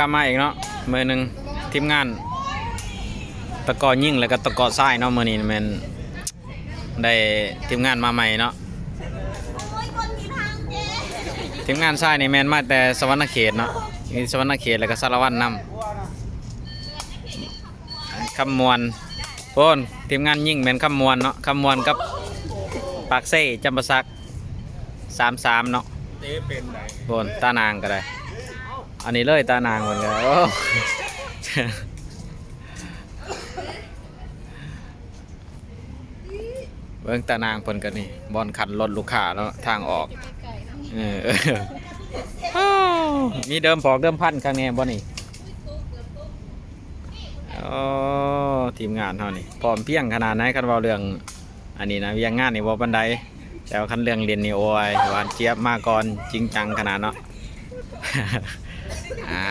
ກັບມາອີກເນາະ ມື້ໜຶ່ງ ທີມງານຕະກອຍຍິງ ແລ້ວກໍຕະກອຍຊາຍເນາະ. ມື້ນີ້ແມ່ນໄດ້ທີມງານມາໃໝ່ເນາະ. ທີມງານຊາຍນີ້ແມ່ນມາແຕ່ສະຫວັນນະເຂດເນາະ, ມີສະຫວັນນະເຂດ ແລ້ວກໍສາລະວັນນຳ. ຄຳມ່ວນ ໂພນ ທີມງານຍິງແມ່ນຄຳມ່ວນເນາະ, ຄຳມ່ວນກັບປາກເຊ ຈຳປາສັກ ສາມສາມເນາະ. ເຕະເປັນໃດ ໂພນ ຕານາງກໍໄດ້ ອັນນີ້ເລີຍ ຕານາງເພິ່ນກໍ ໂອ້ ເບິ່ງຕານາງເພິ່ນກໍນີ້ ບ່ອນຂັນລົດລູກຄ້າເນາະ ທາງອອກ. ເອີ ມີເດີມຜອກເດີມພັນຂ້າງແນ່ບໍ່ນີ້? ໂອ້ ທີມງານເຮົານີ້ພ້ອມພຽງຂະໜາດໃດ ຄັນເວົ້າເລື່ອງອັນນີ້ນະ ວຽກງານນີ້ບໍ່ປານໃດ, ແຕ່ວ່າຄັນເລື່ອງຫຼິ້ນນີ້ ໂອ້ຍ ຫວານຈຽບມາກ່ອນ ຈິງຈັງຂະໜາດເນາະ. ອ່າ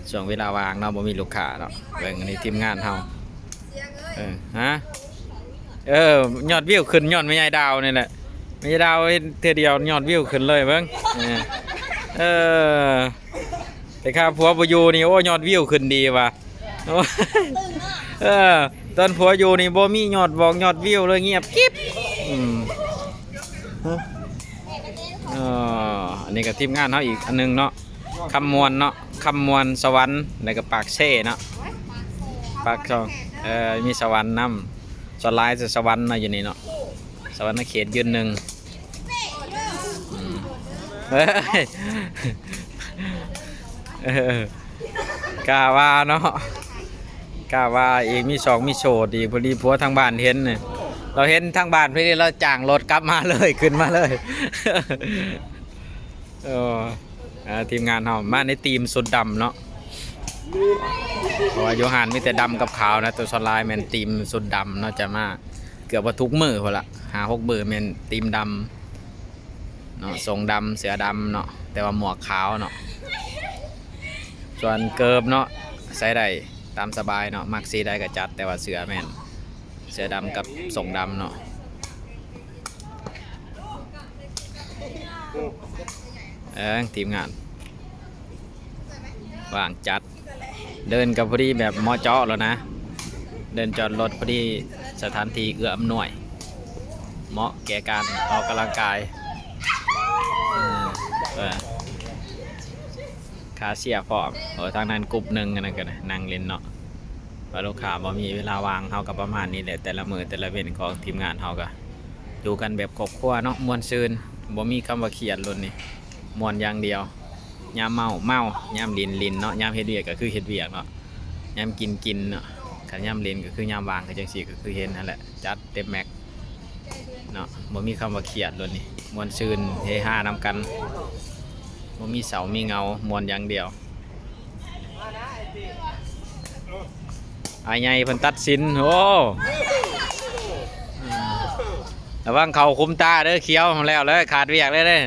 ຊ່ວງເວລາວ່າງເນາະ ບໍ່ມີລູກຄ້າເນາະ. ເບິ່ງອັນນີ້ທີມງານເຮົາ ເອີ ຮະ ເອີ ຍອດວິວຂຶ້ນຍ້ອນແມ່ໃຫຍ່ດາວນີ້ແຫຼະ. ແມ່ໃຫຍ່ດາວເຮັດເທື່ອດຽວຍອດວິວຂຶ້ນເລີຍ ເບິ່ງ ເອີ ເອີ ແຕ່ຂ້າຜົວບໍ່ຢູ່ນີ້ ໂອ້ ຍອດວິວຂຶ້ນດີວ່າ. ເອີ ຕອນຜົວຢູ່ນີ້ບໍ່ມີຍອດວອກຍອດວິວເລີຍ ງຽບກິບ. ອືມ ເອີ ອັນນີ້ກໍທີມງານເຮົາອີກອັນໜຶ່ງເນາະ ຄຳມ່ວນເນາະ ຄຳມ່ວນ ສະຫວັນ ແລ້ວກໍປາກເຊເນາະ ປາກຊ່ອງ ເອີ ມີສະຫວັນນຳ. ສ່ວນຫຼາຍຈະສະຫວັນເນາະ ຢູ່ນີ້ເນາະ ສະຫວັນນະເຂດຢືນໜຶ່ງ. ອືມ ເອີ ເອີ ກ້າວ່າເນາະ ກ້າວ່າອີກ ມີສອງມີໂສດອີກ. ພໍດີຜົວທາງບ້ານເຫັນ ລາວເຫັນທາງບ້ານ ພໍດີລາວຈ້າງລົດກັບມາເລີຍ ຂຶ້ນມາເລີຍ. ເອີ ອ່າ ທີມງານເຮົາມາໃນທີມຊຸດດຳເນາະ ເພາະວ່າຢູ່ຮ້ານມີແຕ່ດຳກັບຂາວນະ. ແຕ່ສ່ວນຫຼາຍແມ່ນທີມຊຸດດຳເນາະ ຈະມາເກືອບວ່າທຸກມື້ພຸ້ນລະ ຫ້າຫົກມື້ແມ່ນທີມດຳເນາະ ຊົງດຳ ເສື້ອດຳເນາະ ແຕ່ວ່າໝວກຂາວເນາະ. ສ່ວນເກີບເນາະ ໃສ່ໄດ້ຕາມສະບາຍເນາະ ມັກສີໃດກໍຈັດ ແຕ່ວ່າເສື້ອແມ່ນເສື້ອດຳກັບຊົງດຳເນາະ. ເອີ ທີມງານວ່າງຈັດ ເດີ່ນກໍພໍດີແບບເໝາະເຈາະແລ້ວນະ ເດີ່ນຈອດລົດພໍດີ ສະຖານທີ່ເອື້ອອຳນວຍ ເໝາະແກ່ການອອກກຳລັງກາຍ. ເອີ ເອີ ຄາເຊຍພ້ອມ. ໂອ້ ທາງນັ້ນກຸ່ມໜຶ່ງ ອັນນັ້ນກໍນັ່ງຫຼິ້ນເນາະ ວ່າລູກຄ້າບໍ່ມີເວລາວ່າງ ເຮົາກໍປະມານນີ້ແຫຼະ ແຕ່ລະມື້ແຕ່ລະເວັນຂອງທີມງານເຮົາກໍ ຢູ່ກັນແບບຄອບຄົວເນາະ ມ່ວນຊື່ນ ບໍ່ມີຄຳວ່າຄຽດ ລຸ້ນນີ້ມ່ວນຢ່າງດຽວ. ຍາມເມົາເມົາ ຍາມຫຼິ້ນຫຼິ້ນເນາະ ຍາມເຮັດວຽກກໍຄືເຮັດວຽກເນາະ ຍາມກິນກິນເນາະ. ຄັນຍາມຫຼິ້ນກໍຄືຍາມວ່າງ ຄືຈັ່ງຊີ້ ກໍຄືເຫັນຫັ້ນແຫຼະ ຈັດເຕັມແມັກເນາະ ບໍ່ມີຄຳວ່າຄຽດ ລຸ້ນນີ້ມ່ວນຊື່ນເຮຮານຳກັນ ບໍ່ມີເສົ້າມີເຫງົາ ມ່ວນຢ່າງດຽວ. ອ້າຍໃຫຍ່ເພິ່ນຕັດສິນ ໂອ້ ລະວັງເຂົ້າຄຸມຕາເດີ ຂຽວແລ້ວເລີຍ ຂາດວຽກເລີຍເດີ. ອ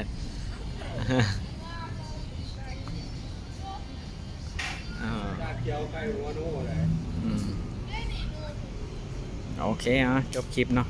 ືມ ໂອເຄ ເອົາ ຈົບຄລິບເນາະ.